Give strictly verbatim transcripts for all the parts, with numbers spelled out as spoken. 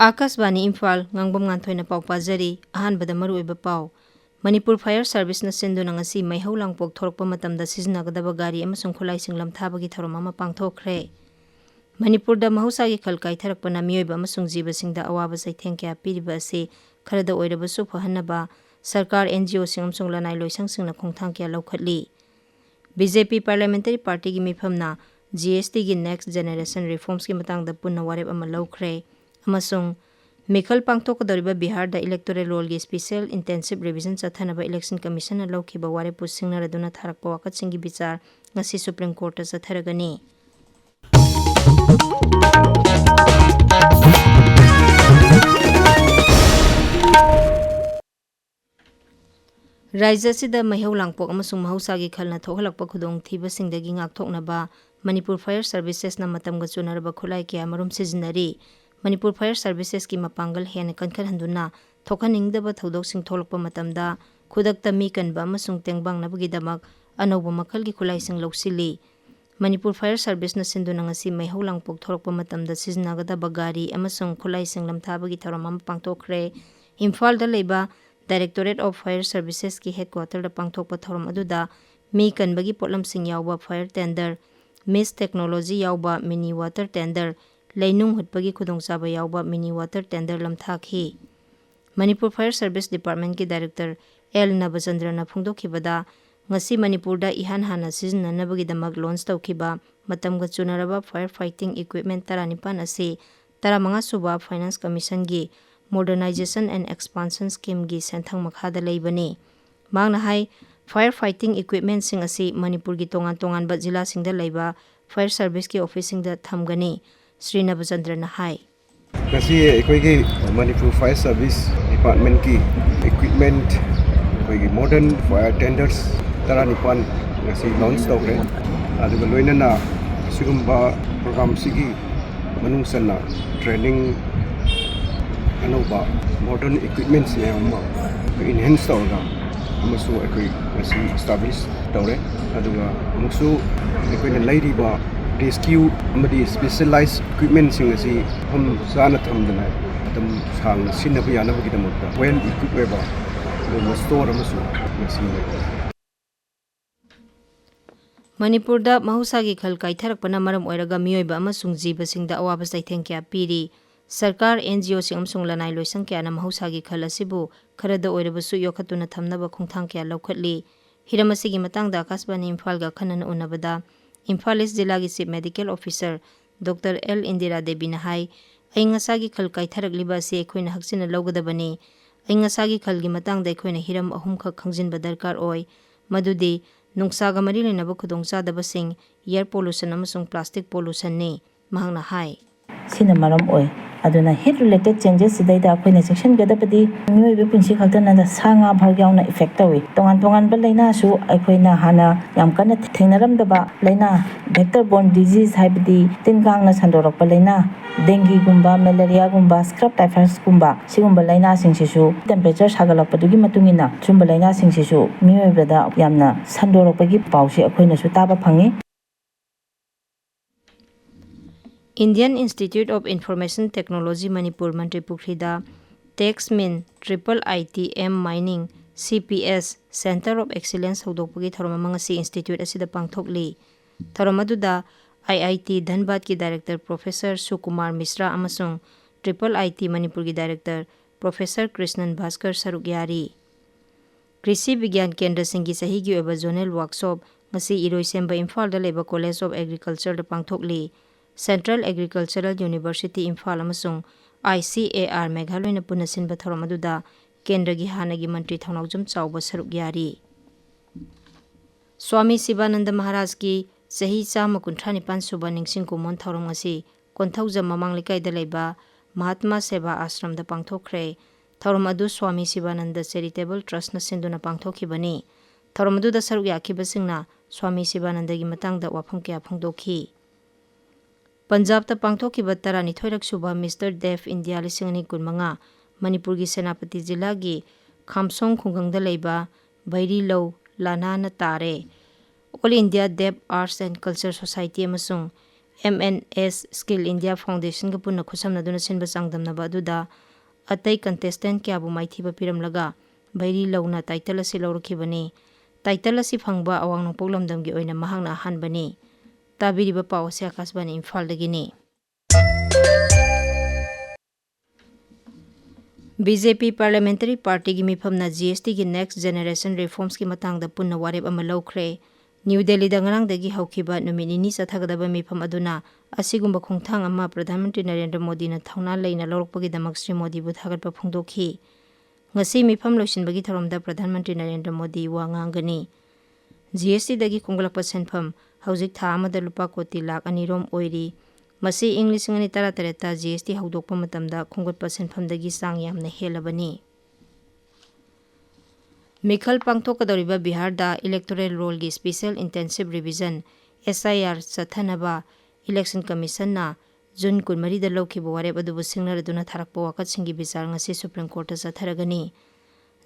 ꯑꯥꯀꯥꯁꯕꯥꯅꯤ ꯏꯝꯐꯥꯜ, ꯉꯥꯡꯕꯝ ꯉꯥꯟꯊꯣꯏꯅ ꯄꯥꯎ ꯄꯥꯖꯔꯤ꯫ ꯑꯍꯥꯟꯕꯗ ꯃꯔꯨꯑꯣꯏꯕ ꯄꯥꯎ꯫ ꯃꯅꯤꯄꯨꯔ ꯐꯥꯌꯔ ꯁꯥꯔꯚꯤꯁꯅ ꯁꯤꯟꯗꯨꯅ ꯉꯁꯤ ꯃꯩꯍꯧ ꯂꯥꯡꯄꯣꯛ ꯊꯣꯔꯛꯄ ꯃꯇꯝꯗ ꯁꯤꯖꯤꯟꯅꯒꯗꯕ ꯒꯥꯔꯤ ꯑꯃꯁꯨꯡ ꯈꯨꯠꯂꯥꯏꯁꯤꯡ ꯂꯝꯊꯥꯕꯒꯤ ꯊꯧꯔꯝ ꯑꯃ ꯄꯥꯡꯊꯣꯛꯈ꯭ꯔꯦ꯫ ꯃꯅꯤꯄꯨꯔꯗ ꯃꯍꯧꯁꯥꯒꯤ ꯈꯜ ꯀꯥꯏꯊꯔꯛꯄꯅ ꯃꯤꯑꯣꯏꯕ ꯑꯃꯁꯨꯡ ꯖꯤꯕꯁꯤꯡꯗ ꯑꯋꯥꯕ ꯆꯩꯊꯦꯡ ꯀꯌꯥ ꯄꯤꯔꯤꯕ ꯑꯁꯤ ꯈꯔꯗ ꯑꯣꯏꯔꯕꯁꯨ ꯐꯍꯟꯅꯕ ꯁꯔꯀꯥꯔ, ꯑꯦꯟ ꯖꯤ ꯑꯣꯁꯤꯡ ꯑꯃꯁꯨꯡ ꯂꯅꯥꯏ ꯂꯣꯏꯁꯪꯁꯤꯡꯅ ꯈꯣꯡꯊꯥꯡ ꯀꯌꯥ ꯂꯧꯈꯠꯂꯤ꯫ ꯕꯤ ꯖꯦ ꯄꯤ Parliamentary Partyꯒꯤ ꯃꯤꯐꯝꯅ ꯖꯤ ꯑꯦꯁ ꯇꯤꯒꯤ Next Generation Reformsꯀꯤ ꯃꯇꯥꯡꯗ ꯄꯨꯟꯅ ꯋꯥꯔꯦꯞ ꯑꯃ ꯂꯧꯈ꯭ꯔꯦ ꯑꯃꯁꯨꯡ ꯃꯤꯈꯜ ꯄꯥꯡꯊꯣꯛꯀꯗꯧꯔꯤꯕ ꯕꯤꯍꯥꯔꯗ Electoral Rollꯒꯤ Special Intensive Revision ꯆꯠꯊꯅꯕ Election Commissionꯅ ꯂꯧꯈꯤꯕ ꯋꯥꯔꯦꯞꯄꯨ ꯁꯤꯡꯅꯔꯗꯨꯅ ꯊꯥꯔꯛꯄ ꯋꯥꯀꯠꯁꯤꯡꯒꯤ ꯕꯤꯆꯥꯔ ꯉꯁꯤ Supreme Courtꯇ ꯆꯠꯊꯔꯒꯅꯤ꯫ ꯔꯥꯖ꯭ꯌ ꯑꯁꯤꯗ ꯃꯩꯍꯧ ꯂꯥꯡꯄꯣꯛ ꯑꯃꯁꯨꯡ ꯃꯍꯧꯁꯥꯒꯤ ꯈꯜꯅ ꯊꯣꯛꯍꯜꯂꯛꯄ ꯈꯨꯗꯣꯡꯊꯤꯕꯁꯤꯡꯗꯒꯤ ꯉꯥꯛꯊꯣꯛꯅꯕ ꯃꯅꯤꯄꯨꯔ ꯐꯥꯌꯔ ꯁꯥꯔꯚꯤꯁꯦꯁꯅ ꯃꯇꯝꯒ ꯆꯨꯅꯔꯕ ꯈꯨꯠꯂꯥꯏ ꯀꯌꯥꯃꯔꯨꯝ ꯁꯤꯖꯤꯟꯅꯔꯤ꯫ ꯃꯅꯤꯄꯨꯔ ꯐꯥꯌꯔ ꯁꯥꯔꯚꯤꯁꯦꯁꯀꯤ ꯃꯄꯥꯡꯒꯜ ꯍꯦꯟꯅ ꯀꯟꯈꯠꯍꯟꯗꯨꯅ ꯊꯣꯛꯍꯟꯅꯤꯡꯗꯕ ꯊꯧꯗꯣꯛꯁꯤꯡ ꯊꯣꯛꯂꯛꯄ ꯃꯇꯝꯗ ꯈꯨꯗꯛꯇ ꯃꯤ ꯀꯟꯕ ꯑꯃꯁꯨꯡ ꯇꯦꯡꯕꯥꯡꯅꯕꯒꯤꯗꯃꯛ ꯑꯅꯧꯕ ꯃꯈꯜꯒꯤ ꯈꯨꯠꯂꯥꯏꯁꯤꯡ ꯂꯧꯁꯤꯜꯂꯤ꯫ ꯃꯅꯤꯄꯨꯔ ꯐꯥꯌꯔ ꯁꯥꯔꯚꯤꯁꯅ ꯁꯤꯟꯗꯨꯅ ꯉꯁꯤ ꯃꯩꯍꯧ ꯂꯥꯡꯄꯣꯛ ꯊꯣꯛꯂꯛꯄ ꯃꯇꯝꯗ ꯁꯤꯖꯤꯟꯅꯒꯗꯕ ꯒꯥꯔꯤ ꯑꯃꯁꯨꯡ ꯈꯨꯠꯂꯥꯏꯁꯤꯡ ꯂꯝꯊꯥꯕꯒꯤ ꯊꯧꯔꯝ ꯑꯃ ꯄꯥꯡꯊꯣꯛꯈ꯭ꯔꯦ꯫ ꯏꯝꯐꯥꯜꯗ ꯂꯩꯕ Directorate of Fire Servicesꯀꯤ headquarterꯗ ꯄꯥꯡꯊꯣꯛꯄ ꯊꯧꯔꯝ ꯑꯗꯨꯗ ꯃꯤ ꯀꯟꯕꯒꯤ ꯄꯣꯠꯂꯝꯁꯤꯡ ꯌꯥꯎꯕ fire tender, mist technology ꯌꯥꯎꯕ mini water tender, ꯂꯩꯅꯨꯡ ꯍꯨꯠꯄꯒꯤ ꯈꯨꯗꯣꯡꯆꯥꯕ ꯌꯥꯎꯕ mini water tender ꯂꯝꯊꯥꯈꯤ꯫ ꯃꯅꯤꯄꯨꯔ Fire Service Departmentꯀꯤ Director ꯑꯦꯜ ꯅꯕꯆꯟꯗ꯭ꯔꯅ ꯐꯣꯡꯗꯣꯛꯈꯤꯕꯗ, ꯉꯁꯤ ꯃꯅꯤꯄꯨꯔꯗ ꯏꯍꯥꯟ ꯍꯥꯟꯅ ꯁꯤꯖꯤꯟꯅꯅꯕꯒꯤꯗꯃꯛ launch ꯇꯧꯈꯤꯕ ꯃꯇꯝꯒ ꯆꯨꯅꯔꯕ fire fighting equipment ꯇꯔꯥꯅꯤꯄꯥꯟ ꯑꯁꯤ ꯇꯔꯥꯃꯉꯥ ꯁꯨꯕ Finance Commissionꯒꯤ Modernization and Expansion Schemeꯒꯤ ꯁꯦꯟꯊꯪ ꯃꯈꯥꯗ ꯂꯩꯕꯅꯤ꯫ ꯃꯍꯥꯛꯅ ꯍꯥꯏ, fire fighting equipmentꯁꯤꯡ ꯑꯁꯤ ꯃꯅꯤꯄꯨꯔꯒꯤ ꯇꯣꯉꯥꯟ ꯇꯣꯉꯥꯟꯕ ꯖꯤꯂꯥꯁꯤꯡꯗ ꯂꯩꯕ fire serviceꯀꯤ officeꯁꯤꯡꯗ ꯊꯝꯒꯅꯤ꯫ ꯁ꯭ꯔꯤ ꯅꯕꯆꯟꯗ꯭ꯔꯅ ꯍꯥꯏ꯫ ꯉꯁꯤ ꯑꯩꯈꯣꯏꯒꯤ ꯃꯅꯤꯄꯨꯔ Fire Service Departmentꯀꯤ equipment, ꯑꯩꯈꯣꯏꯒꯤ modern fire tenders ꯇꯔꯥꯅꯤꯄꯥꯟ ꯉꯁꯤ launch ꯇꯧꯈ꯭ꯔꯦ꯫ ꯑꯗꯨꯒ ꯂꯣꯏꯅꯅ ꯑꯁꯤꯒꯨꯝꯕ programꯁꯤꯒꯤ ꯃꯅꯨꯡ ꯆꯟꯅ training, ꯑꯅꯧꯕ modern equipments ꯃꯌꯥꯝ ꯑꯃ enhance ꯇꯧꯔꯒ ꯑꯃꯁꯨ ꯑꯩꯈꯣꯏ ꯉꯁꯤ establish ꯇꯧꯔꯦ꯫ ꯑꯗꯨꯒ ꯑꯃꯨꯛꯁꯨ ꯑꯩꯈꯣꯏꯅ ꯂꯩꯔꯤꯕ rescue ꯑꯃꯗꯤ specialized equipmentꯁꯤꯡ ꯑꯁꯤ ꯃꯐꯝ ꯆꯥꯅ ꯊꯝꯗꯅ ꯃꯇꯝ ꯁꯥꯡꯅ ꯁꯤꯖꯤꯟꯅꯕ ꯌꯥꯅꯕꯒꯤꯗꯃꯛꯇ well equipped ꯑꯣꯏꯕ ꯑꯗꯨꯒꯨꯝꯕ store ꯑꯃꯁꯨ ꯉꯁꯤ ꯃꯅꯤꯄꯨꯔꯗ ꯃꯍꯧꯁꯥꯒꯤ ꯈꯜ ꯀꯥꯏꯊꯔꯛꯄꯅ ꯃꯔꯝ ꯑꯣꯏꯔꯒ ꯃꯤꯑꯣꯏꯕ ꯑꯃꯁꯨꯡ ꯖꯤꯕꯁꯤꯡꯗ ꯑꯋꯥꯕ ꯆꯩꯊꯦꯡ ꯀꯌꯥ ꯄꯤꯔꯤ꯫ ꯁꯔꯀꯥꯔ, NGOꯁꯤꯡ ꯑꯃꯁꯨꯡ ꯂꯅꯥꯏ ꯂꯣꯏꯁꯪ ꯀꯌꯥꯅ ꯃꯍꯧꯁꯥꯒꯤ ꯈꯜ ꯑꯁꯤꯕꯨ ꯈꯔꯗ ꯑꯣꯏꯔꯕꯁꯨ ꯌꯣꯛꯈꯠꯇꯨꯅ ꯊꯝꯅꯕ ꯈꯣꯡꯊꯥꯡ ꯀꯌꯥ ꯂꯧꯈꯠꯂꯤ꯫ ꯍꯤꯔꯝ ꯑꯁꯤꯒꯤ ꯃꯇꯥꯡꯗ ꯑꯥꯀꯥꯁꯕꯥꯅꯤ ꯏꯝꯐꯥꯜꯒ ꯑꯈꯟꯅꯅ ꯎꯅꯕꯗ ꯏꯝꯐꯥꯜ ꯏꯁ ꯖꯤꯂꯥꯒꯤ Chief Medical Officer Doctor L Indira ꯗꯦꯕꯤꯅ ꯍꯥꯏ, ꯑꯏꯪ ꯑꯁꯥꯒꯤ ꯈꯜ ꯀꯥꯏꯊꯔꯛꯂꯤꯕ ꯑꯁꯤ ꯑꯩꯈꯣꯏꯅ ꯍꯛꯆꯤꯟꯅ ꯂꯧꯒꯗꯕꯅꯤ꯫ ꯑꯏꯪ ꯑꯁꯥꯒꯤ ꯈꯜꯒꯤ ꯃꯇꯥꯡꯗ ꯑꯩꯈꯣꯏꯅ ꯍꯤꯔꯝ ꯑꯍꯨꯝꯈꯛ ꯈꯪꯖꯤꯟꯕ ꯗꯔꯀꯥꯔ ꯑꯣꯏ, ꯃꯗꯨꯗꯤ ꯅꯨꯡꯁꯥꯒ ꯃꯔꯤ ꯂꯩꯅꯕ ꯈꯨꯗꯣꯡꯆꯥꯗꯕꯁꯤꯡ, air pollution ꯑꯃꯁꯨꯡ plastic pollutionꯅꯤ꯫ ꯃꯍꯥꯛꯅ ꯍꯥꯏ꯫ ꯁꯤꯅ ꯃꯔꯝ ꯑꯣꯏ꯫ ꯑꯗꯨꯅ heat related changes ꯁꯤꯗꯩꯗ ꯑꯩꯈꯣꯏꯅ ꯆꯦꯛꯁꯤꯟꯒꯗꯕꯗꯤ ꯃꯤꯑꯣꯏꯕ ꯄꯨꯟꯁꯤ ꯈꯛꯇ ꯅꯠꯇꯅ ꯁꯥ ꯉꯥ ꯐꯥꯎ ꯌꯥꯎꯅ effect ꯇꯧꯏ꯫ ꯇꯣꯉꯥꯟ ꯇꯣꯉꯥꯟꯕ ꯂꯥꯏꯅꯥꯁꯨ ꯑꯩꯈꯣꯏꯅ ꯍꯥꯟꯅ ꯌꯥꯝ ꯀꯟꯅ ꯊꯦꯡꯅꯔꯝꯗꯕ ꯂꯥꯏꯅꯥ, vector borne disease ꯍꯥꯏꯕꯗꯤ ꯇꯤꯟ ꯀꯥꯡꯅ ꯁꯟꯗꯣꯔꯛꯄ ꯂꯥꯏꯅꯥ, dengueꯒꯨꯝꯕ, malaria ꯒꯨꯝꯕ, scrub typhusꯀꯨꯝꯕ, ꯁꯤꯒꯨꯝꯕ ꯂꯥꯏꯅꯥꯁꯤꯡꯁꯤꯁꯨ temperature ꯁꯥꯒꯠꯂꯛꯄꯗꯨꯒꯤ ꯃꯇꯨꯡ ꯏꯟꯅ ꯁꯨꯝꯕ ꯂꯥꯏꯅꯥꯁꯤꯡꯁꯤꯁꯨ ꯃꯤꯑꯣꯏꯕꯗ ꯌꯥꯝꯅ ꯁꯟꯗꯣꯔꯛꯄꯒꯤ ꯄꯥꯎꯁꯤ ꯑꯩꯈꯣꯏꯅꯁꯨ ꯇꯥꯕ ꯐꯪꯉꯤ꯫ Indian Institute of Information Technology Manipur ꯃꯟꯇ꯭ꯔꯤ ꯄꯨꯈ꯭ꯔꯤꯗ TechSmin Triple ITM Mining CPS Center of Excellence ꯍꯧꯗꯣꯛꯄꯒꯤ ꯊꯧꯔꯝ ꯑꯃ ꯉꯁꯤ institute ꯑꯁꯤꯗ ꯄꯥꯡꯊꯣꯛꯂꯤ꯫ ꯊꯧꯔꯝ ꯑꯗꯨꯗ IIT ꯙꯟꯕꯥꯗꯀꯤ director Professor ꯁꯨꯀꯨꯃꯥꯔ ꯃꯤꯁ꯭ꯔꯥ ꯑꯃꯁꯨꯡ Triple IT ꯃꯅꯤꯄꯨꯔꯒꯤ director Professor ꯀ꯭ꯔꯤꯁꯅꯟ ꯚꯥꯁꯀꯔ ꯁꯔꯨꯛ ꯌꯥꯔꯤ꯫ ꯀ꯭ꯔꯤꯁꯤ ꯕꯤꯒ꯭ꯌꯥꯟ ꯀꯦꯟꯗ꯭ꯔꯁꯤꯡꯒꯤ ꯆꯍꯤꯒꯤ ꯑꯣꯏꯕ zonal workshop ꯉꯁꯤ ꯏꯔꯣꯏꯁꯦꯝꯕ ꯏꯝꯐꯥꯜꯗ ꯂꯩꯕ College of Agricultureꯗ ꯄꯥꯡꯊꯣꯛꯂꯤ꯫ Central Agricultural University Imphal ꯑꯃꯁꯨꯡ ICAR ꯃꯦꯘꯥꯂꯣꯏꯅ ꯄꯨꯟꯅ ꯁꯤꯟꯕ ꯊꯧꯔꯝ ꯑꯗꯨꯗ ꯀꯦꯟꯗ꯭ꯔꯒꯤ ꯍꯥꯟꯅꯒꯤ ꯃꯟꯇ꯭ꯔꯤ ꯊꯧꯅꯥꯎꯖꯝ ꯆꯥꯎꯕ ꯁꯔꯨꯛ ꯌꯥꯔꯤ꯫ ꯁ꯭ꯋꯥꯃꯤ ꯁꯤꯕꯥꯅꯟꯗ ꯃꯍꯥꯔꯥꯖꯀꯤ ꯆꯍꯤ ꯆꯥꯝꯃ ꯀꯨꯟꯊ꯭ꯔꯥ ꯅꯤꯄꯥꯟ ꯁꯨꯕ ꯅꯤꯡꯁꯤꯡ ꯀꯨꯝꯑꯣꯟ ꯊꯧꯔꯝ ꯉꯁꯤ ꯀꯣꯟꯊꯧꯖꯝ ꯃꯃꯥꯡ ꯂꯩꯀꯥꯏꯗ ꯂꯩꯕ ꯃꯍꯥꯠꯃꯥ ꯁꯦꯕꯥ ꯑꯥꯁ꯭ꯔꯝꯗ ꯄꯥꯡꯊꯣꯛꯈ꯭ꯔꯦ꯫ ꯊꯧꯔꯝ ꯑꯗꯨ ꯁ꯭ꯋꯥꯃꯤ ꯁꯤꯕꯥꯅꯟꯗ Charitable Trustꯅ ꯁꯤꯟꯗꯨꯅ ꯄꯥꯡꯊꯣꯛꯈꯤꯕꯅꯤ꯫ ꯊꯧꯔꯝ ꯑꯗꯨꯗ ꯁꯔꯨꯛ ꯌꯥꯈꯤꯕꯁꯤꯡꯅ ꯁ꯭ꯋꯥꯃꯤ ꯁꯤꯕꯥꯅꯟꯗꯒꯤ ꯃꯇꯥꯡꯗ ꯋꯥꯐꯝ ꯀꯌꯥ ꯐꯣꯡꯗꯣꯛꯈꯤ꯫ ꯄꯟꯖꯥꯕꯇ ꯄꯥꯡꯊꯣꯛꯈꯤꯕ ꯇꯔꯥꯅꯤꯊꯣꯏꯔꯛ ꯁꯨꯕ Mister Deaf India ꯂꯤꯁꯤꯡ ꯑꯅꯤ ꯀꯨꯟꯃꯉꯥ, ꯃꯅꯤꯄꯨꯔꯒꯤ ꯁꯦꯅꯥꯄꯇꯤ ꯖꯤꯂꯥꯒꯤ ꯈꯥꯝꯁꯣꯡ ꯈꯨꯡꯒꯪꯗ ꯂꯩꯕ ꯚꯩꯔꯤꯂꯧ ꯂꯥꯅꯥꯅ ꯇꯥꯔꯦ꯫ All India Deaf Arts and Culture Society ꯑꯃꯁꯨꯡ M N S Skill India Foundationꯒ ꯄꯨꯟꯅ ꯈꯨꯠꯁꯝꯅꯗꯨꯅ ꯁꯤꯟꯕ ꯆꯥꯡꯗꯝꯅꯕ ꯑꯗꯨꯗ ꯑꯇꯩ contestant ꯀꯌꯥꯕꯨ ꯃꯥꯏꯊꯤꯕ ꯄꯤꯔꯝꯂꯒ ꯚꯩꯔꯤ ꯂꯧꯅ title ꯑꯁꯤ ꯂꯧꯔꯛꯈꯤꯕꯅꯤ꯫ Title ꯑꯁꯤ ꯐꯪꯕ ꯑꯋꯥꯡ ꯅꯣꯡꯄꯣꯛ ꯂꯝꯗꯝꯒꯤ ꯑꯣꯏꯅ ꯃꯍꯥꯛꯅ ꯑꯍꯥꯟꯕꯅꯤ꯫ ꯇꯥꯕꯤꯔꯤꯕ ꯄꯥꯎ ꯑꯁꯤ ꯑꯀꯥꯁꯕꯥꯅꯤ ꯏꯝꯐꯥꯜꯗꯒꯤꯅꯤ꯫ B J P Parliamentary Partyꯒꯤ ꯃꯤꯐꯝꯅ G S Tꯒꯤ Next Generation Reformsꯀꯤ ꯃꯇꯥꯡꯗ ꯄꯨꯟꯅ ꯋꯥꯔꯦꯞ ꯑꯃ ꯂꯧꯈ꯭ꯔꯦ꯫ ꯅ꯭ꯌꯨ ꯗꯦꯜꯂꯤꯗ ꯉꯔꯥꯡꯗꯒꯤ ꯍꯧꯈꯤꯕ ꯅꯨꯃꯤꯠ ꯅꯤꯅꯤ ꯆꯠꯊꯒꯗꯕ ꯃꯤꯐꯝ ꯑꯗꯨꯅ ꯑꯁꯤꯒꯨꯝꯕ ꯈꯣꯡꯊꯥꯡ ꯑꯃ ꯄ꯭ꯔꯙꯥꯟ ꯃꯟꯇ꯭ꯔꯤ ꯅꯔꯦꯟꯗ꯭ꯔ ꯃꯣꯗꯤꯅ ꯊꯧꯅꯥ ꯂꯩꯅ ꯂꯧꯔꯛꯄꯒꯤꯗꯃꯛ ꯁ꯭ꯔꯤ ꯃꯣꯗꯤꯕꯨ ꯊꯥꯒꯠꯄ ꯐꯣꯡꯗꯣꯛꯈꯤ꯫ ꯉꯁꯤ ꯃꯤꯐꯝ ꯂꯣꯏꯁꯤꯟꯕꯒꯤ ꯊꯧꯔꯝꯗ ꯄ꯭ꯔꯙꯥꯟ ꯃꯟꯇ꯭ꯔꯤ ꯅꯔꯦꯟꯗ꯭ꯔ ꯃꯣꯗꯤ ꯋꯥ ꯉꯥꯡꯒꯅꯤ꯫ G S Tꯗꯒꯤ ꯈꯣꯝꯒꯠꯂꯛꯄ ꯁꯦꯟꯐꯝ ꯍꯧꯖꯤꯛ ꯊꯥ ꯑꯃꯗ ꯂꯨꯄꯥ ꯀꯣꯇꯤ ꯂꯥꯈ ꯑꯅꯤ ꯔꯣꯝ ꯑꯣꯏꯔꯤ꯫ ꯃꯁꯤ ꯏꯪ ꯂꯤꯁꯤꯡ ꯑꯅꯤ ꯇꯔꯥꯇꯔꯦꯠꯇ G S T ꯍꯧꯗꯣꯛꯄ ꯃꯇꯝꯗ ꯈꯣꯝꯒꯠꯄ ꯁꯦꯟꯐꯝꯗꯒꯤ ꯆꯥꯡ ꯌꯥꯝꯅ ꯍꯦꯜꯂꯕꯅꯤ꯫ ꯃꯤꯈꯜ ꯄꯥꯡꯊꯣꯛꯀꯗꯧꯔꯤꯕ ꯕꯤꯍꯥꯔꯗ Electoral Rollꯒꯤ Special Intensive Revision, S I R, ꯆꯠꯊꯅꯕ Election Commissionꯅ ꯖꯨꯟ ꯀꯨꯟꯃꯔꯤꯗ ꯂꯧꯈꯤꯕ ꯋꯥꯔꯦꯞ ꯑꯗꯨꯕꯨ ꯁꯤꯡꯅꯔꯗꯨꯅ ꯊꯥꯔꯛꯄ ꯋꯥꯀꯠꯁꯤꯡꯒꯤ ꯕꯤꯆꯥꯔ ꯉꯁꯤ Supreme Courtꯇ ꯆꯠꯊꯔꯒꯅꯤ꯫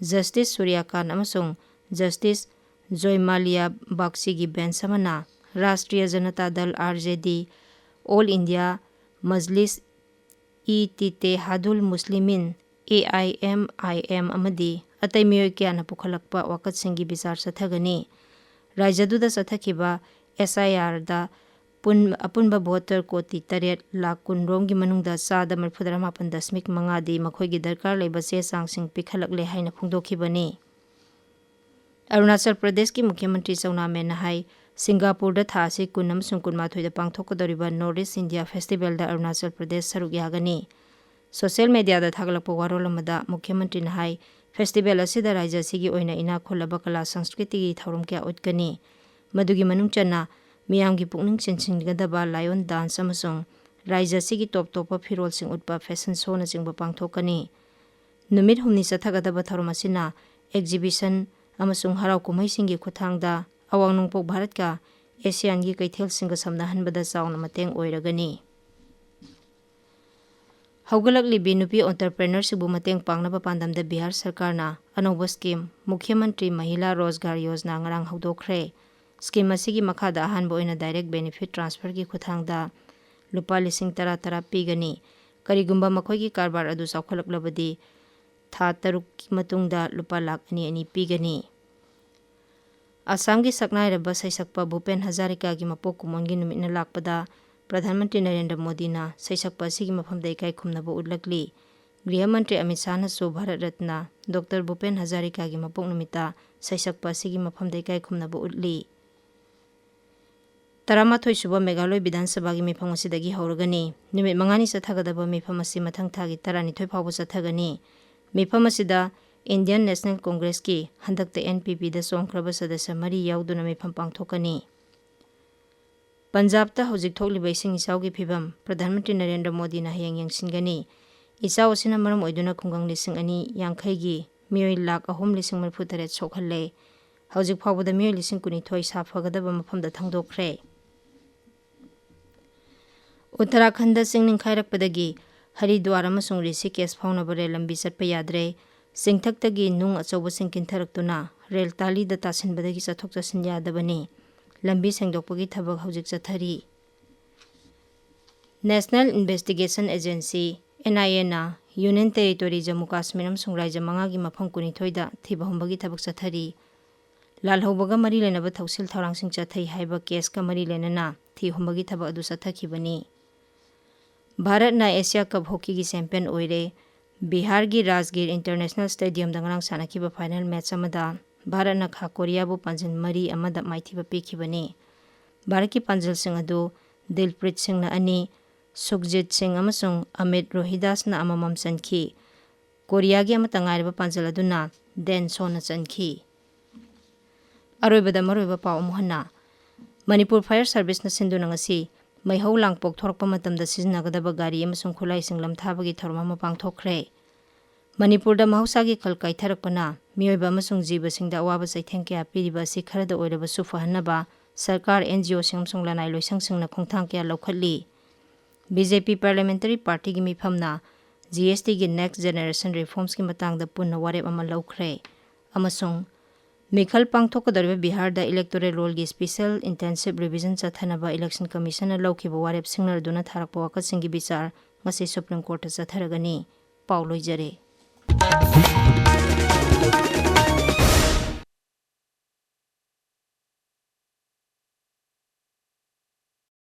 Justice ꯁꯨꯔ꯭ꯌꯀꯥꯟ ꯑꯃꯁꯨꯡ Justice ꯖꯣꯏꯃꯥꯂꯤꯌꯥ ꯕꯥꯒꯆꯤꯒꯤ bench ꯑꯃꯅ ꯔꯥꯁꯇ꯭ꯔꯤꯌ ꯖꯅꯇꯥ ꯗꯜ, R J D, All India Majlis-e-Ittehadul Muslimin, A I M I M, ꯑꯃꯗꯤ ꯑꯇꯩ ꯃꯤꯑꯣꯏ ꯀꯌꯥꯅ ꯄꯨꯈꯠꯂꯛꯄ ꯋꯥꯀꯠꯁꯤꯡꯒꯤ ꯕꯤꯆꯥꯔ ꯆꯠꯊꯒꯅꯤ꯫ ꯔꯥꯖ꯭ꯌꯗꯨꯗ ꯆꯠꯊꯈꯤꯕ S I Rꯗ ꯄꯨꯟ-, ꯑꯄꯨꯟꯕ voter ꯀꯣꯇꯤ ꯇꯔꯦꯠ ꯂꯥꯈ ꯀꯨꯟ ꯔꯣꯝꯒꯤ ꯃꯅꯨꯡꯗ ꯆꯥꯗ ꯃꯔꯤꯐꯨꯇꯔꯥ ꯃꯥꯄꯟ ꯗꯁꯃꯤꯛ ꯃꯉꯥꯗꯤ ꯃꯈꯣꯏꯒꯤ ꯗꯔꯀꯥꯔ ꯂꯩꯕ ꯆꯦ ꯆꯥꯡꯁꯤꯡ ꯄꯤꯈꯠꯂꯛꯂꯦ ꯍꯥꯏꯅ ꯐꯣꯡꯗꯣꯛꯈꯤꯕꯅꯤ꯫ ꯑꯔꯨꯅꯥꯆꯜ ꯄ꯭ꯔꯗꯦꯁꯀꯤ ꯃꯨꯈ꯭ꯌ ꯃꯟꯇ꯭ꯔꯤ ꯆꯧꯅꯥ ꯃꯦꯟꯅ ꯍꯥꯏ, ꯁꯤꯡꯒꯥꯄꯨꯔꯗ ꯊꯥ ꯑꯁꯤ ꯀꯨꯟ ꯑꯃꯁꯨꯡ ꯀꯨꯟꯃꯥꯊꯣꯏꯗ ꯄꯥꯡꯊꯣꯛꯀꯗꯧꯔꯤꯕ North East India Festivalꯗ Arunachal Pradesh ꯁꯔꯨꯛ ꯌꯥꯒꯅꯤ꯫ Social mediaꯗ ꯊꯥꯒꯠꯂꯛꯄ ꯋꯥꯔꯣꯜ ꯑꯃꯗ ꯃꯨꯈ꯭ꯌ ꯃꯟꯇ꯭ꯔꯤꯅ ꯍꯥꯏ, festival ꯑꯁꯤꯗ ꯔꯥꯖ꯭ꯌ ꯑꯁꯤꯒꯤ ꯑꯣꯏꯅ ꯏꯅꯥꯛ ꯈꯨꯜꯂꯕ ꯀꯂꯥ ꯁꯪꯁꯀ꯭ꯔꯤꯇꯤꯒꯤ ꯊꯧꯔꯝ ꯀꯌꯥ ꯎꯠꯀꯅꯤ꯫ ꯃꯗꯨꯒꯤ ꯃꯅꯨꯡ ꯆꯟꯅ ꯃꯤꯌꯥꯝꯒꯤ ꯄꯨꯛꯅꯤꯡ ꯆꯤꯡꯁꯤꯟꯒꯗꯕ lion dance ꯑꯃꯁꯨꯡ ꯔꯥꯖ꯭ꯌ ꯑꯁꯤꯒꯤ ꯇꯣꯞ ꯇꯣꯞꯄ ꯐꯤꯔꯣꯜꯁꯤꯡ ꯎꯠꯄ fashion showꯅꯆꯤꯡꯕ ꯄꯥꯡꯊꯣꯛꯀꯅꯤ꯫ ꯅꯨꯃꯤꯠ ꯍꯨꯝꯅꯤ ꯆꯠꯊꯒꯗꯕ ꯊꯧꯔꯝ ꯑꯁꯤꯅ exhibition ꯑꯃꯁꯨꯡ ꯍꯔꯥꯎ ꯀꯨꯝꯍꯩꯁꯤꯡꯒꯤ ꯈꯨꯠꯊꯥꯡꯗ ꯑꯋꯥꯡ ꯅꯣꯡꯄꯣꯛ ꯚꯥꯔꯠꯀ ASEANꯒꯤ ꯀꯩꯊꯦꯜꯁꯤꯡꯒ ꯁꯝꯅꯍꯟꯕꯗ ꯆꯥꯎꯅ ꯃꯇꯦꯡ ꯑꯣꯏꯔꯒꯅꯤ꯫ ꯍꯧꯒꯠꯂꯛꯂꯤꯕꯤ ꯅꯨꯄꯤ entrepreneurꯁꯤꯡꯕꯨ ꯃꯇꯦꯡ ꯄꯥꯡꯅꯕ ꯄꯥꯟꯗꯝꯗ ꯕꯤꯍꯥꯔ ꯁꯔꯀꯥꯔꯅ ꯑꯅꯧꯕ scheme ꯃꯨꯈ꯭ꯌ ꯃꯟꯇ꯭ꯔꯤ ꯃꯍꯤꯂꯥ ꯔꯣꯖꯒꯥꯔ ꯌꯣꯖꯅꯥ ꯉꯔꯥꯡ ꯍꯧꯗꯣꯛꯈ꯭ꯔꯦ꯫ ꯁ꯭ꯀꯤꯝ ꯑꯁꯤꯒꯤ ꯃꯈꯥꯗ ꯑꯍꯥꯟꯕ ꯑꯣꯏꯅ ꯗꯥꯏꯔꯦꯛ ꯕꯦꯅꯤꯐꯤꯠ ꯇ꯭ꯔꯥꯟꯁꯐꯔꯒꯤ ꯈꯨꯠꯊꯥꯡꯗ ꯂꯨꯄꯥ ꯂꯤꯁꯤꯡ ꯇꯔꯥ ꯇꯔꯥ ꯄꯤꯒꯅꯤ꯫ ꯀꯔꯤꯒꯨꯝꯕ ꯃꯈꯣꯏꯒꯤ ꯀꯔꯕꯥꯔ ꯑꯗꯨ ꯆꯥꯎꯈꯠꯂꯛꯂꯕꯗꯤ ꯊꯥ ꯇꯔꯨꯛꯀꯤ ꯃꯇꯨꯡꯗ ꯂꯨꯄꯥ ꯂꯥꯈ ꯑꯅꯤ ꯑꯅꯤ ꯄꯤꯒꯅꯤ꯫ ꯑꯁꯥꯝꯒꯤ ꯁꯛꯅꯥꯏꯔꯕ ꯁꯩꯁꯛꯄ ꯚꯨꯄꯦꯟ ꯍꯖꯥꯔꯤꯀꯥꯒꯤ ꯃꯄꯣꯛ ꯀꯨꯝꯑꯣꯟꯒꯤ ꯅꯨꯃꯤꯠꯅ ꯂꯥꯛꯄꯗ ꯄ꯭ꯔꯙꯥꯟ ꯃꯟꯇ꯭ꯔꯤ ꯅꯔꯦꯟꯗ꯭ꯔ ꯃꯣꯗꯤꯅ ꯁꯩꯁꯛꯄ ꯑꯁꯤꯒꯤ ꯃꯐꯝꯗ ꯏꯀꯥꯏ ꯈꯨꯝꯅꯕ ꯎꯠꯂꯛꯂꯤ꯫ ꯒ꯭ꯔꯤꯍ ꯃꯟꯇ꯭ꯔꯤ ꯑꯃꯤꯠ ꯁꯥꯍꯅꯁꯨ ꯚꯥꯔꯠ ꯔꯠꯅ ꯗꯣꯛꯇꯔ ꯚꯨꯄꯦꯟ ꯍꯖꯥꯔꯤꯀꯥꯒꯤ ꯃꯄꯣꯛ ꯅꯨꯃꯤꯠꯇ ꯁꯩꯁꯛꯄ ꯑꯁꯤꯒꯤ ꯃꯐꯝꯗ ꯏꯀꯥꯏ ꯈꯨꯝꯅꯕ ꯎꯠꯂꯤ꯫ ꯇꯔꯥꯃꯥꯊꯣꯏ ꯁꯨꯕ ꯃꯦꯘꯥꯂꯣꯏ ꯕꯤꯙꯥꯟ ꯁꯚꯥꯒꯤ ꯃꯤꯐꯝ ꯑꯁꯤꯗꯒꯤ ꯍꯧꯔꯒꯅꯤ꯫ ꯅꯨꯃꯤꯠ ꯃꯉꯥꯅꯤ ꯆꯠꯊꯒꯗꯕ ꯃꯤꯐꯝ ꯑꯁꯤ ꯃꯊꯪ ꯊꯥꯒꯤ ꯇꯔꯥꯅꯤꯊꯣꯏ ꯐꯥꯎꯕ ꯆꯠꯊꯒꯅꯤ꯫ ꯃꯤꯐꯝ ꯑꯁꯤꯗ ꯏꯟꯗꯤꯌꯟ ꯅꯦꯁꯅꯦꯜ ꯀꯣꯡꯒ꯭ꯔꯦꯁꯀꯤ, ꯍꯟꯗꯛꯇ ꯑꯦꯟ ꯄꯤ ꯄꯤꯗ ꯆꯣꯡꯈ꯭ꯔꯕ ꯁꯗꯁ꯭ꯌ ꯃꯔꯤ ꯌꯥꯎꯗꯨꯅ ꯃꯤꯐꯝ ꯄꯥꯡꯊꯣꯛꯀꯅꯤ꯫ ꯄꯟꯖꯥꯕꯇ ꯍꯧꯖꯤꯛ ꯊꯣꯛꯂꯤꯕ ꯏꯁꯤꯡ ꯏꯆꯥꯎꯒꯤ ꯐꯤꯕꯝ ꯄ꯭ꯔꯙꯥꯟ ꯃꯟꯇ꯭ꯔꯤ ꯅꯔꯦꯟꯗ꯭ꯔ ꯃꯣꯗꯤꯅ ꯍꯌꯦꯡ ꯌꯦꯡꯁꯤꯟꯒꯅꯤ꯫ ꯏꯆꯥꯎ ꯑꯁꯤꯅ ꯃꯔꯝ ꯑꯣꯏꯗꯨꯅ ꯈꯨꯡꯒꯪ ꯂꯤꯁꯤꯡ ꯑꯅꯤ ꯌꯥꯡꯈꯩꯒꯤ ꯃꯤꯑꯣꯏ ꯂꯥꯈ ꯑꯍꯨꯝ ꯂꯤꯁꯤꯡ ꯃꯔꯤꯐꯨ ꯇꯔꯦꯠ ꯁꯣꯛꯍꯜꯂꯦ꯫ ꯍꯧꯖꯤꯛ ꯐꯥꯎꯕꯗ ꯃꯤꯑꯣꯏ ꯂꯤꯁꯤꯡ ꯀꯨꯟꯅꯤꯊꯣꯏ ꯁꯥꯐꯒꯗꯕ ꯃꯐꯝꯗ ꯊꯪꯗꯣꯛꯈ꯭ꯔꯦ꯫ ꯎꯠꯇꯔꯥꯈꯟꯗ ꯆꯤꯡ ꯅꯤꯡꯈꯥꯏꯔꯛꯄꯗꯒꯤ ꯍꯔꯤꯗ꯭ꯋꯥꯔ ꯑꯃꯁꯨꯡ ꯔꯤꯁꯤꯀꯦꯁ ꯐꯥꯎꯅꯕ ꯔꯦꯜ ꯂꯝꯕꯤ ꯆꯠꯄ ꯌꯥꯗ꯭ꯔꯦ꯫ ꯆꯤꯡꯊꯛꯇꯒꯤ ꯅꯨꯡ ꯑꯆꯧꯕꯁꯤꯡ ꯀꯤꯟꯊꯔꯛꯇꯨꯅ ꯔꯦꯜ ꯇꯥꯂꯤꯗ ꯇꯥꯁꯤꯟꯕꯗꯒꯤ ꯆꯠꯊꯣꯛ ꯆꯠꯁꯤꯟ ꯌꯥꯗꯕꯅꯤ꯫ ꯂꯝꯕꯤ ꯁꯦꯡꯗꯣꯛꯄꯒꯤ ꯊꯕꯛ ꯍꯧꯖꯤꯛ ꯆꯠꯊꯔꯤ꯫ National Investigation Agency, N I A, ꯅ Union Territory ꯖꯝꯃꯨ ꯀꯥꯁꯃꯤꯔ ꯑꯃꯁꯨꯡ ꯔꯥꯏꯖ꯭ꯌ ꯃꯉꯥꯒꯤ ꯃꯐꯝ ꯀꯨꯟꯅꯤꯊꯣꯏꯗ ꯊꯤꯕ ꯍꯨꯝꯕꯒꯤ ꯊꯕꯛ ꯆꯠꯊꯔꯤ꯫ ꯂꯥꯜꯍꯧꯕꯒ ꯃꯔꯤ ꯂꯩꯅꯕ ꯊꯧꯁꯤꯜ ꯊꯧꯔꯥꯡꯁꯤꯡ ꯆꯠꯊꯩ ꯍꯥꯏꯕ ꯀꯦꯁꯀ ꯃꯔꯤ ꯂꯩꯅꯅ ꯊꯤ ꯍꯨꯝꯕꯒꯤ ꯊꯕꯛ ꯑꯗꯨ ꯆꯠꯊꯈꯤꯕꯅꯤ꯫ ꯚꯥꯔꯠꯅ ꯑꯦꯁꯤꯌꯥ ꯀꯞ ꯍꯣꯀꯤꯒꯤ ꯆꯦꯝꯄꯤꯌꯟ ꯑꯣꯏꯔꯦ꯫ ꯕꯤꯍꯥꯔꯒꯤ ꯔꯥꯖꯒꯤꯔ ꯏꯟꯇꯔꯅꯦꯁꯅꯦꯜ ꯁ꯭ꯇꯦꯗꯤꯌꯝꯗ ꯉꯔꯥꯡ ꯁꯥꯟꯅꯈꯤꯕ ꯐꯥꯏꯅꯦꯜ ꯃꯦꯆ ꯑꯃꯗ ꯚꯥꯔꯠꯅ ꯈꯥ ꯀꯣꯔꯤꯌꯥꯕꯨ ꯄꯥꯟꯖꯤꯜ ꯃꯔꯤ ꯑꯃꯗ ꯃꯥꯏꯊꯤꯕ ꯄꯤꯈꯤꯕꯅꯤ꯫ ꯚꯥꯔꯠꯀꯤ ꯄꯥꯟꯖꯤꯜꯁꯤꯡ ꯑꯗꯨ ꯗꯤꯜꯄ꯭ꯔꯤꯠ ꯁꯤꯡꯅ ꯑꯅꯤ, ꯁꯨꯈꯖꯤꯠ ꯁꯤꯡ ꯑꯃꯁꯨꯡ ꯑꯃꯤꯠ ꯔꯣꯍꯤꯗꯥꯁꯅ ꯑꯃꯃꯝ ꯆꯟꯈꯤ꯫ ꯀꯣꯔꯤꯌꯥꯒꯤ ꯑꯃꯠꯇ ꯉꯥꯏꯔꯕ ꯄꯥꯟꯖꯜ ꯑꯗꯨꯅ ꯗꯦꯟ ꯁꯣꯟꯅ ꯆꯟꯈꯤ꯫ ꯑꯔꯣꯏꯕꯗ ꯃꯔꯨꯑꯣꯏꯕ ꯄꯥꯎ ꯑꯃꯨꯛ ꯍꯟꯅ꯫ ꯃꯅꯤꯄꯨꯔ ꯐꯥꯌꯔ ꯁꯥꯔꯚꯤꯁꯅ ꯁꯤꯟꯗꯨꯅ ꯉꯁꯤ ꯃꯩꯍꯧ ꯂꯥꯡꯄꯣꯛ ꯊꯣꯔꯛꯄ ꯃꯇꯝꯗ ꯁꯤꯖꯤꯟꯅꯒꯗꯕ ꯒꯥꯔꯤ ꯑꯃꯁꯨꯡ ꯈꯨꯠꯂꯥꯏꯁꯤꯡ ꯂꯝꯊꯥꯕꯒꯤ ꯊꯧꯔꯝ ꯑꯃ ꯄꯥꯡꯊꯣꯛꯈ꯭ꯔꯦ꯫ ꯃꯅꯤꯄꯨꯔꯗ ꯃꯍꯧꯁꯥꯒꯤ ꯈꯜ ꯀꯥꯏꯊꯔꯛꯄꯅ ꯃꯤꯑꯣꯏꯕ ꯑꯃꯁꯨꯡ ꯖꯤꯕꯁꯤꯡꯗ ꯑꯋꯥꯕ ꯆꯩꯊꯦꯡ ꯀꯌꯥ ꯄꯤꯔꯤꯕ ꯑꯁꯤ ꯈꯔꯗ ꯑꯣꯏꯔꯕꯁꯨ ꯐꯍꯟꯅꯕ ꯁꯔꯀꯥꯔ, N G O ꯁꯤꯡ ꯑꯃꯁꯨꯡ ꯂꯅꯥꯏ ꯂꯣꯏꯁꯪꯁꯤꯡꯅ ꯈꯣꯡꯊꯥꯡ ꯀꯌꯥ ꯂꯧꯈꯠꯂꯤ꯫ B J P Parliamentary Party ꯒꯤ ꯃꯤꯐꯝꯅ G S T ꯒꯤ Next Generation Reforms ꯀꯤ ꯃꯇꯥꯡꯗ ꯄꯨꯟꯅ ꯋꯥꯔꯦꯞ ꯑꯃ ꯂꯧꯈ꯭ꯔꯦ꯫ ꯑꯃꯁꯨꯡ ꯃꯤꯈꯜ ꯄꯥꯡꯊꯣꯛꯀꯗꯧꯔꯤꯕ ꯕꯤꯍꯥꯔꯗ electoral rollꯒꯤ special intensive revision ꯆꯠꯊꯅꯕ election commissionꯅ ꯂꯧꯈꯤꯕ ꯋꯥꯔꯦꯞ ꯁꯤꯡꯅꯔꯗꯨꯅ ꯊꯥꯔꯛꯄ ꯋꯥꯀꯠꯁꯤꯡꯒꯤ ꯕꯤꯆꯥꯔ ꯉꯁꯤ Supreme Courtꯇ ꯆꯠꯊꯔꯒꯅꯤ꯫ ꯄꯥꯎ ꯂꯣꯏꯖꯔꯦ꯫